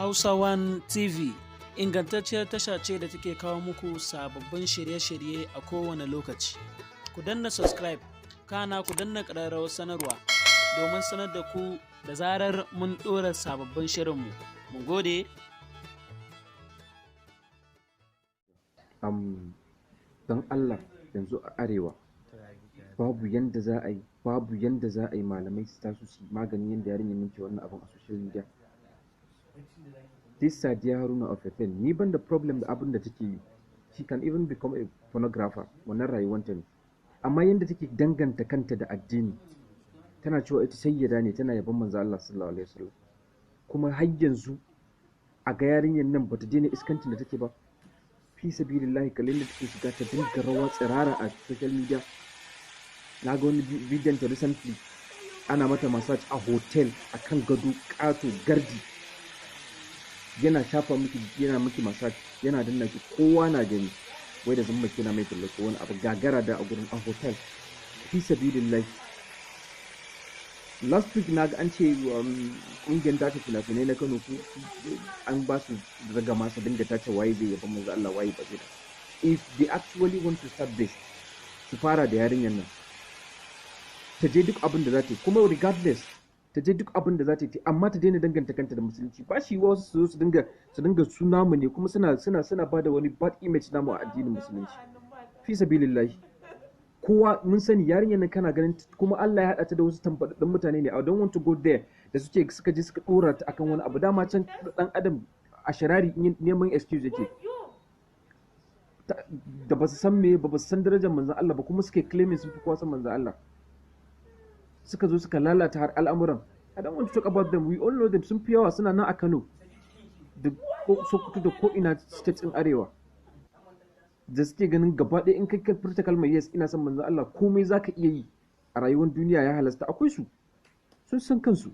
Hausa One TV ingantacciyar tasha ce da take kawo muku sababbin shirye-shirye a kowane lokaci. Ku danna subscribe, kana ku danna ƙararrawar sanarwa domin sanar da ku da zarar mun ɗora sababbin shirinmu. Mun gode. Don Allah, yanzu a Arewa babu yanda za a yi, babu yanda za a yi malamai su taso su yi maganin yanda yarinyar nan ke wannan abun a social media. This Sadiya Haruna of a, ni ban da problem da abin da take yi. She can even become a pornographer, wannan rayuwanta ne. Amma yanda take danganta kanta da addini, tana cewa ita sayyada ne, tana yabon Manzo Allah sallallahu alaihi wasallam. Kuma har yanzu a ga yarinyar nan bata daina iskancin da take ba. Fi sabilillahi, kallon da take shiga ta dinga rawa tsirara a social media. Na ga wani bidiyon ta recently, ana mata massage a hotel a kan gado ƙato, gardi yana shafa miki, yana miki massage, yana danna ki, kowa na gani, wai da zumma kina mai talla ko wani abu gagara da a gurin a hotel. Fi sabilillahi, last week na ga an ce kungiyar tace fina-finai na Kano su an ba su raga su dinga tace waye zai yaba Manzo Allah, waye ba zai ba. If they actually want to start this, su fara da yarinyar nan. Ta je duk abin da za ta yi, kuma regardless, ta je duk abin da za ta yi, amma ta daina danganta kanta da Musulunci. Ba shi wasu su zo su dinga su namu ne, kuma suna bada wani bad image namu a addinin Musulunci. Fi sabilillahi, kowa mun sani yarinyar nan, kana ganin kuma Allah ya haɗa ta da wasu tambaɗaɗɗun mutane ne, I don't want to go there, da suke suka je suka ɗora ta akan wani abu. Dama can ɗan adam a sharari neman excuse yake, da ba su san me ba, ba su san darajar Manzon Allah ba, kuma suke claiming sun fi kowa san Manzon Allah. Suka zo suka lalata har al'amuran. I don't want to talk about them, we all know them. Sun fi yawa, suna nan a Kano da Sokoto da ko ina state ɗin Arewa, da suke ganin gaba ɗaya in kai ka furta kalmar "Yes, ina son Manzon Allah", komai zaka iya yi a rayuwar duniya ya halasta. Akwai su, sun san kansu.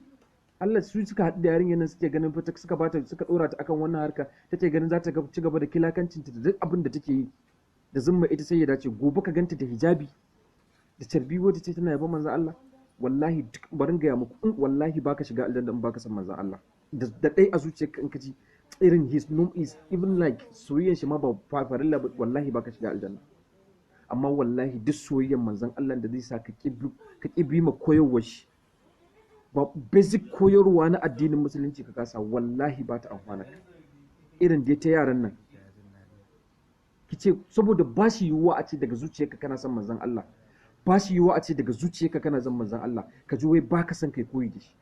Allah su suka haɗu da yarinyar nan, suke ganin fita, suka bata, suka ɗora ta akan wannan harka, take ganin za ta ci gaba da kilakancin ta da duk abin da take yi da zumma ita sai ya dace. Gobe ka ganta da hijabi da carbi, wata ce tana yabon Manzon Allah. Wallahi duk barin gaya muku, in wallahi baka shiga aljanna in baka san Manzon Allah da ɗai a zuciyarka, in ka ji irin his no is even like soyayyan shi ma ba farilla ba, wallahi baka shiga aljanna. Amma wallahi duk soyayyan Manzon Allah da zai sa ka ƙi bi ma koyarwar shi ba, basic koyarwa na addinin Musulunci ka kasa, wallahi ba ta amfana ka. Irin dai ta yaran nan kice, saboda ba shi yiwuwa a ce daga zuciyarka kana son Manzon Allah, ba shi yiwuwa a ce daga zuciyarka kana son Manzon Allah, ka ji wai baka son kai koyi da shi.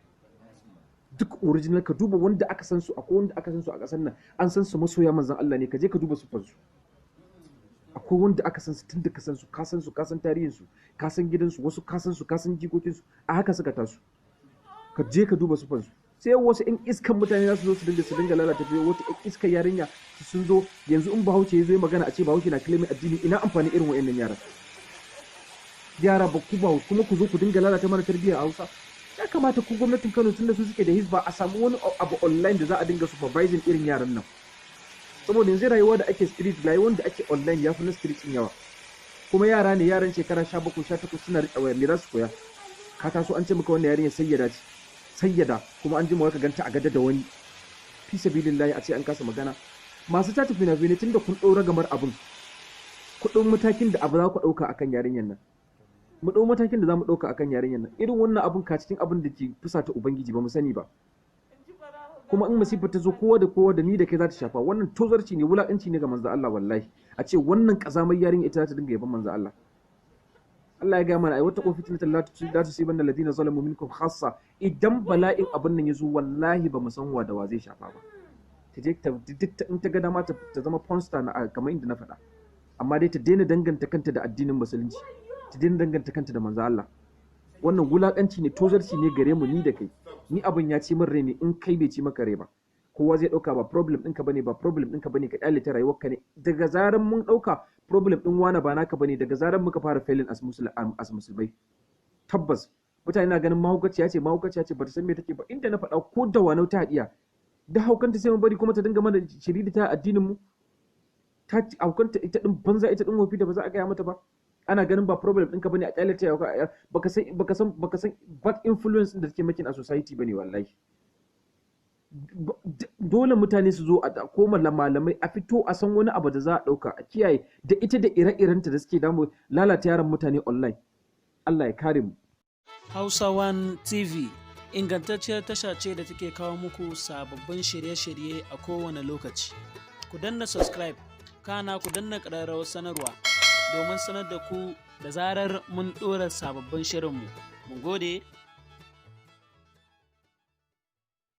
Duk original, ka duba wanda aka san su, akwai wanda aka san su a ƙasar nan, an san su masoya Manzon Allah ne. Ka je ka duba su fansu, akwai wanda aka san su, tun da ka san su, ka san su, ka san tarihin su, ka san gidansu, wasu ka san su, ka san jikokin su, a haka suka taso. Ka je ka duba su fansu. Sai wasu in iskan mutane za su zo su dinga lalata fiye wata iskar yarinya sun zo yanzu. In Bahaushe ya zo yi magana, a ce Bahaushe na claiming addini. Ina amfani irin wa'annan yaran? Yara ba ku ba, kuma ku zo ku dinga lalata mana tarbiyya a Hausa. Ya kamata ku gwamnatin Kano, tunda su suke da hisba, a samu wani abu online da za a dinga supervising irin yaran nan, saboda yanzu rayuwa da ake street, rayuwar da ake online ya fi na street din yawa. Kuma yara ne, yaran shekara 17, 18 suna riƙe waya, me za su koya? Ka taso an ce maka wannan yarinya sayyada ce, sayyada, kuma an ji ka ganta a gada da wani. Fi sabilillahi, a ce an kasa magana. Masu tace fina-finai, tunda kun ɗaura gamar abin, ku ɗau matakin da abu za ku ɗauka akan yarinyar nan. Mu ɗau matakin da za mu ɗauka akan yarinyar nan. Irin wannan abun ka cikin abin da ke fusata Ubangiji, ba mu sani ba. Kuma in masifar ta zo, kowa da kowa, da ni da kai za ta shafa. Wannan tozarci ne, wulaƙanci ne ga Manzo Allah. Wallahi a ce wannan ƙazamar yarinya ita za ta dinga yaban Manzo Allah. Allah ya gaya mana ai wata kofi fitnatan la tusibanna alladhina zalamu minkum khassa. Idan bala'in abin nan ya zo, wallahi ba mu san wa da wa zai shafa ba. Ta je ta in ta ga dama ta zama pornstar na kamar inda na faɗa, amma dai ta daina danganta kanta da addinin Musulunci, ta daina danganta kanta da Manzo Allah. Wannan wulakanci ne, tozarci ne gare mu, ni da kai. Ni abin ya ci min rai ne, in kai bai ci maka rai ba, kowa zai dauka ba problem ɗinka bane, ba problem ɗinka bane, ka kyale ta, rayuwarka ne. Daga zaran mun dauka problem ɗin wani ba naka bane, daga zaran muka fara failing as muslim, as musulmai. Tabbas mutane na ganin mahaukaciya ce, mahaukaciya ce, bata san me take ba. Inda na faɗa, ko da wanau ta haɗiya da haukanta, sai mu bari kuma ta dinga mana shiriri ta addinin mu, ta haukanta ita din banza, ita din wofi, da ba za a gaya mata ba. Ana ganin ba problem ɗinka bane, a kyale ta. Baka san baka san baka san bad influence da take making a society bane wallahi. Dole mutane su zo a koma malamai, a fito a san wani abu da za a ɗauka a kiyaye da ita da ire-irenta da suke damu lalata yaran mutane online. Allah ya kare mu. Hausa One TV ingantacciyar tasha ce da take kawo muku sababbin shirye-shirye a kowane lokaci. Ku danna subscribe, kana ku danna ƙararrawar sanarwa domin sanar da ku da zarar mun ɗora sababbin shirinmu. Mun gode.